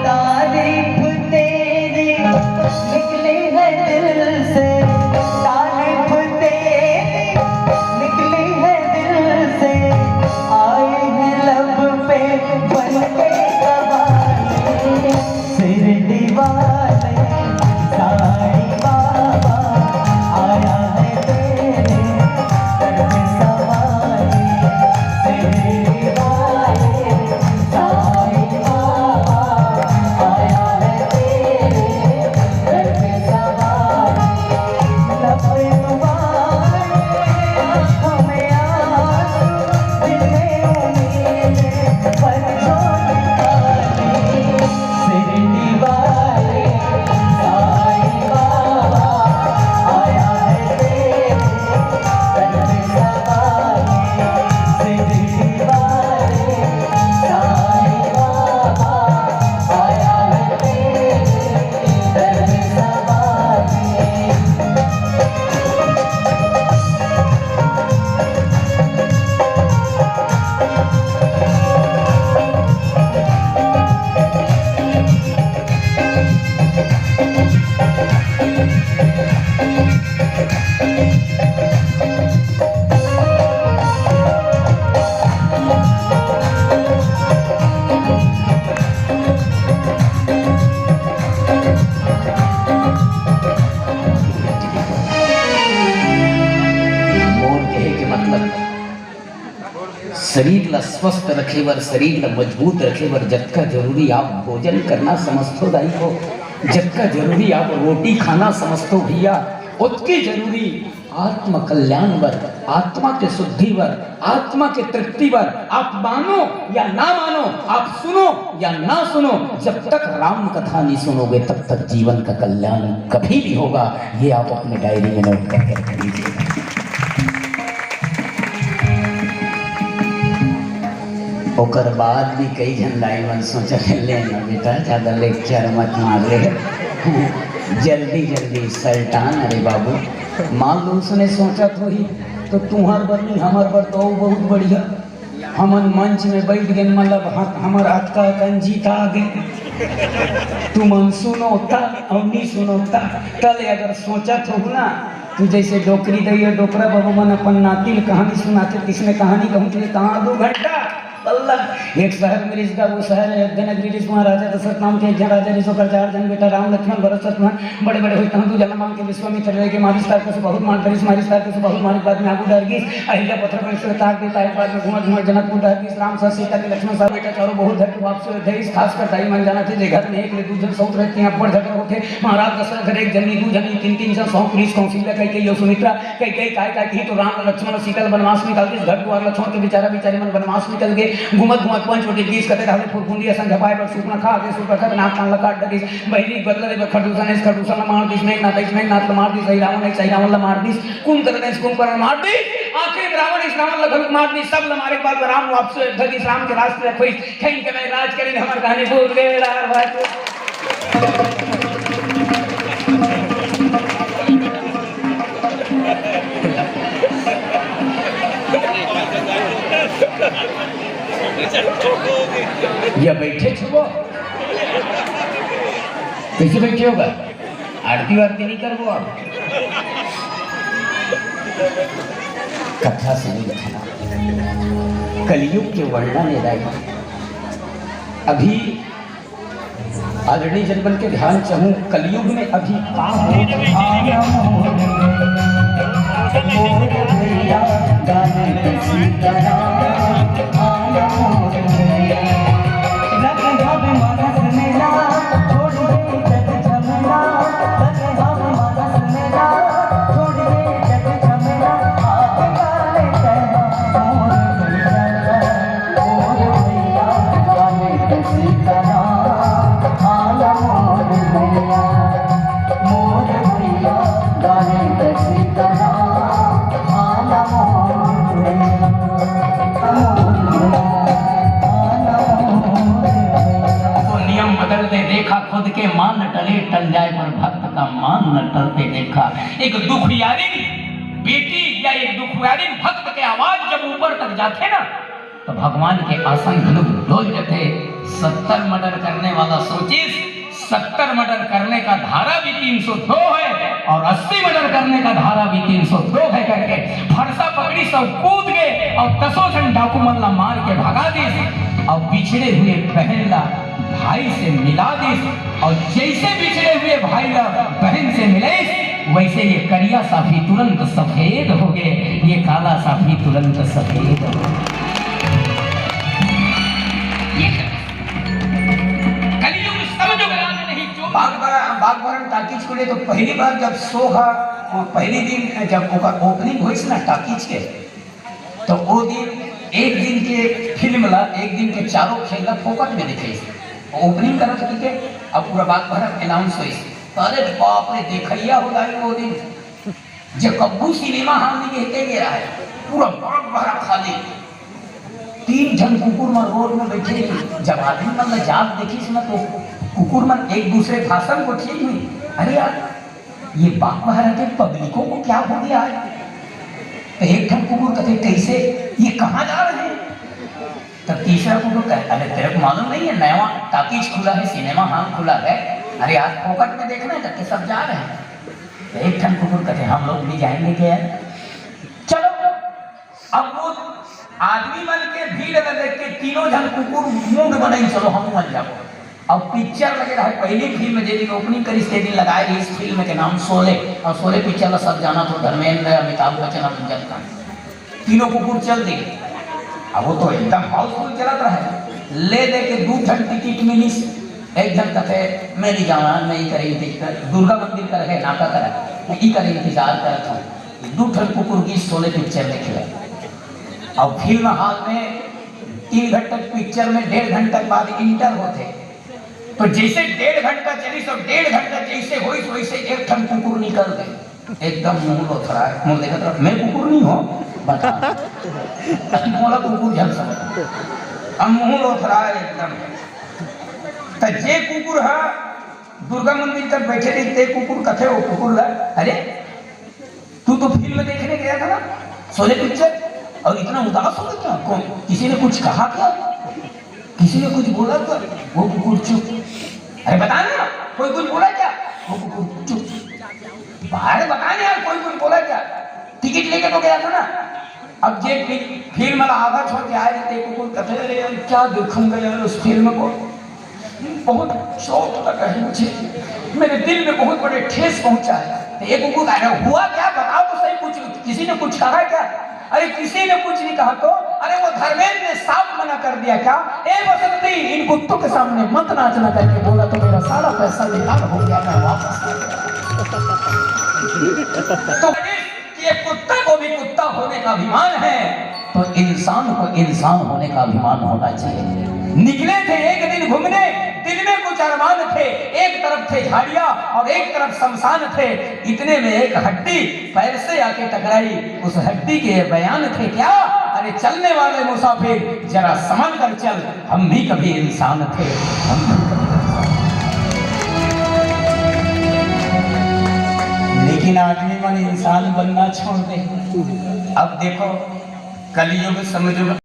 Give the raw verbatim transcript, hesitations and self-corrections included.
तारीफ तेरी निकली है दिल से, तारीफ तेरी निकली है दिल से, आए हैं लब पे बन के कहानी। शिरडी वाले, साईं बाबा आया है तेरे दर पे सवारी। शिरडी वाले, साईं बाबा आया है तेरे दर पे सवारी। लब पे दुआएं, आंखों में आंसू, दिल में उम्मीद, पर झोली खाली। शिरडी वाले, साईं बाबा आया है तेरे दर पे सवारी। शिरडी वाले, साईं बाबा आया है तेरे दर पे सवारी। मोर कहे के मतलब, शरीर ला स्वस्थ रखे बर, शरीर ला मजबूत रखे बर जतका जरूरी आप भोजन करना समझथो दाई हो, जतका जरूरी आप रोटी खाना समझथो भैया, ओतके जरूरी आत्म कल्याण बर, आत्मा के शुद्धि बर, आत्मा के तृप्ति बर। आप मानो या ना मानो, आप सुनो या ना सुनो, जब तक राम कथा नहीं सुनोगे तब तक जीवन का कल्याण कभी नहीं होगा। ये आप अपने डायरी में नोट कर कर लीजिए। ओकर बाद भी कई झन दाई मन सोचत हे, "ले ना बेटा, ज्यादा लेक्चर मत मार ले, जल्दी जल्दी सल्टान।" अरे बाबू, मान लो उसने सोचत होही तो तुहर बर नहीं, हमर बर तो अउ बहुत बढ़िया। हमन मंच में बैठ गेन, मतलब ह-, हमर अतका अकन जीत आ गे। तुमन सुनो त अउ नी सुनो त, तले अगर सोचत होहू ना, तू जैसे डोकरी दई अउ डोकरा बाबू मन अपन नाती ल कहानी सुनाथे, तिसने कहानी कहूँ तुझे कहाँ दू घंटा। अल्लाह, एक शहर में रिस गा, वो शहर अयोध्या नगरी रिस। वहाँ राजा दशरथ नाम के एक जन राजा रिस, ओकर चार जन बेटा राम लक्ष्मण भरत शत्रुघ्न। बड़े बड़े होई तहाँ दू जन मांग के विश्वामित्र लेके मारिस तार कसु बहुत मार डरिस, मारिस तार कसु बहुत मारे के बाद में आगू डर गिस। अहिल्या पत्थर पर से ताक दे, तारे के बाद में घूमत घूमत जनकपुर डर गिस। राम सत सीता के लक्ष्मण साथ बेटा चारों बहुत झट वापस अयोध्या गिस। खास कर दाई मन जानथे जे घर में एक ले दू जन सौत रहते हैं, अब्बड़ झगड़ा होथे। महाराज दशरथ घर एक जनी दू जनी तीन तीन जन सौ पुलिस कौशल्या कई कई अउ सुमित्रा कई कई काय काय कही तो राम लक्ष्मण सीता ल बनवास निकाल दिस। घर दुआर ल छोड़ के बेचारा बेचारी मन बनवास निकल गे। घूमत घूमत पंचवटी गिस कते रहले फुरफुंदी असन झपाए बर सूप न खा के सूप रखत नाक कान ल काट डरिस। बहिनी बदला देवे खरदूषण, इस खरदूषण ल मार दिस, मेघनाथ, इस मेघनाथ ल मार दिस, सही रावण, इस सही रावण ल मार दिस, कुंभकर्ण, इस कुंभकर्ण ल मार दिस। आखिरी में रावण इस रावण ल घलुक मार दिस, सब ल मारे के बाद राम वापस अयोध्या गिस, राम के राज तिलक होइस। खैन के मैं राज करें, हमर कहानी भूल गए यार भाई। या बैठे छुबो, कैसे बैठे होगा? आरती वारती नहीं करबो आप? कथा सुनी, कथा। कलयुग के वर्णन हे दाई। अभी आदरणीय जन मन के ध्यान चाहूं, कलयुग में अभी का हो तो नियम बदल दे, देखा खुद के मान न टले, टल जाए पर भक्त का मान न टलते देखा। एक दुखियारी बेटी या एक दुखियारी भक्त के आवाज जब ऊपर तक जाथे ना, तो भगवान के आसन घलो ढोल जथे, सत्तर मर्डर करने वाला सोचिस, सत्तर मर्डर करने का धारा भी तीन सौ दो है और अस्सी मर्डर करने का धारा भी तीन सौ दो है करके फरसा पकड़िस अउ कूद गे अउ दसों झन डाकू मन ला मार के भगा दिस अउ बिछड़े हुए बहन ला भाई से मिला दिस। अउ जइसे बिछड़े हुए भाई ला बहन से मिलाइस, वइसे ये करिया साफी तुरंत सफेद हो गे, ये काला साफी तुरंत सफेद हो गे। ये कलयुग समझो बयान नहीं जो बागबान, बागबान टाकीज खुले तो पहली बार जब शो हा, वो पहली दिन जब ओकर ओपनिंग होइस ना टाकीज के, तो वो दिन एक दिन के फिल्म ला, एक दिन के चारों खेल ला फोकट में देखे। ओपनिंग करत रहिथे, अब पूरा बागबान अनाउंस होइस, तो अरे बाप रे, देखइया हो गए वो दिन। जे कब्बू सिनेमा हॉल नहीं देखे गया है, पूरा बागबान खाली। तीन ठन कुकुर मन रोड में बैठे रही। जब आदमी मन ला जाग देखिस ना, तो कुकुर मन एक दूसरे भाषण गोठियाइस, "अरे यार, ये बागबान के पब्लिकों को क्या हो गया है?" तो एक ठन कुकुर कथे, "कैसे? ये कहाँ जा रहे हैं?" तो तीसरा कुकुर कहे, "अरे, तेरे को मालूम नहीं है, नया टाकीज खुला है, सिनेमा हॉल खुला है, अरे, आज फोकट में देखना है," करके सब जा रहे हैं। तो एक ठन कुकुर कथे, "हम लोग भी जाएंगे क्या?" चलो, अब वो आदमी मन के भीड़ में देख के तीनों झन कुकुर मूड बनाइन, "चलो, हम मन जाबो।" अब पिक्चर लगे रहे, पहली फिल्म जे दिन ओपनिंग करिस, ते दिन लगाए रहिस फिल्म के नाम शोले, और शोले पिक्चर ला सब जानत हो, धर्मेंद्र, अमिताभ बच्चन, अमजद खान, तीनों कुकुर चल दे। अब वो तो एकदम हाउसफुल चलत रहे, ले दे के दू ठन टिकट मिलिस, एक झन कथे, "मैं नहीं जाना, मैं ही करे इंतजार, दुर्गा मंदिर कर है, नाका कर है, मैं ही करे इंतजार करत हूँ।" दू ठन कुकुर गिस शोले पिक्चर देखे। अब फिल्म हॉल में तीन घंटा पिक्चर में डेढ़ घंटा के बाद इंटर होथे, तो जैसे डेढ़ घंटा चलिस तो डेढ़ घंटा जैसे होइस वैसे एक ठन कुकुर निकल गए, एकदम मुंह लोथराए, मुंह देखत रहा, "मैं कुकुर नहीं हो, बता।" मोला कुकुर झन समझ, अब मुंह लोथराए एकदम। तो जे कुकुर हा दुर्गा मंदिर कर बैठे रही, ते कुकुर कथे वो कुकुर ला, "अरे, तू तो फिल्म देखने गया था ना, शोले पिक्चर, और इतना उदास हो गया क्या? कौन, किसी ने कुछ कहा क्या? किसी ने कुछ बोला क्या?" वो कुकुर चुप। "अरे बता ना, कोई कुछ बोला क्या?" वो कुकुर चुप। "अरे बता ना यार, कोई कुछ बोला क्या? टिकट लेके तो गया था ना?" अब जे फि-, फिल्म वाला आधा छोड़ के आए थे, कुकुर कथे, "अरे यार, क्या देखूंगा यार उस फिल्म को, बहुत चोट लगा है मुझे, मेरे दिल में बहुत बड़े ठेस पहुंचा है।" तो ये कुकुर कह रहा, "हुआ क्या? बताओ तो सही, कुछ, किसी ने कुछ कहा क्या?" "अरे, किसी ने कुछ नहीं कहा तो?" "अरे, वो धर्मेंद्र ने साफ मना कर दिया।" "क्या?" "ए बसंती, इन कुत्तों के सामने मत नाचना," करके बोला, तो मेरा सारा पैसा बेकार हो गया, मैं वापस आ गया। तो कि एक कुत्ता को भी कुत्ता होने का अभिमान है, तो इंसान को इंसान होने का अभिमान होना चाहिए। निकले थे एक दिन घूमने, दिल में कुछ अरमान थे, एक तरफ थे झाड़ियां और एक तरफ शमशान थे। इतने में एक हड्डी पैर से आके टकराई, उस हड्डी के ये बयान थे क्या? "अरे चलने वाले मुसाफिर, जरा संभल कर चल, हम भी कभी इंसान थे, हम भी कभी इंसान थे।" लेकिन आदमी मन इंसान बनना छोड़ दे। अब देखो, कलयुग समझो,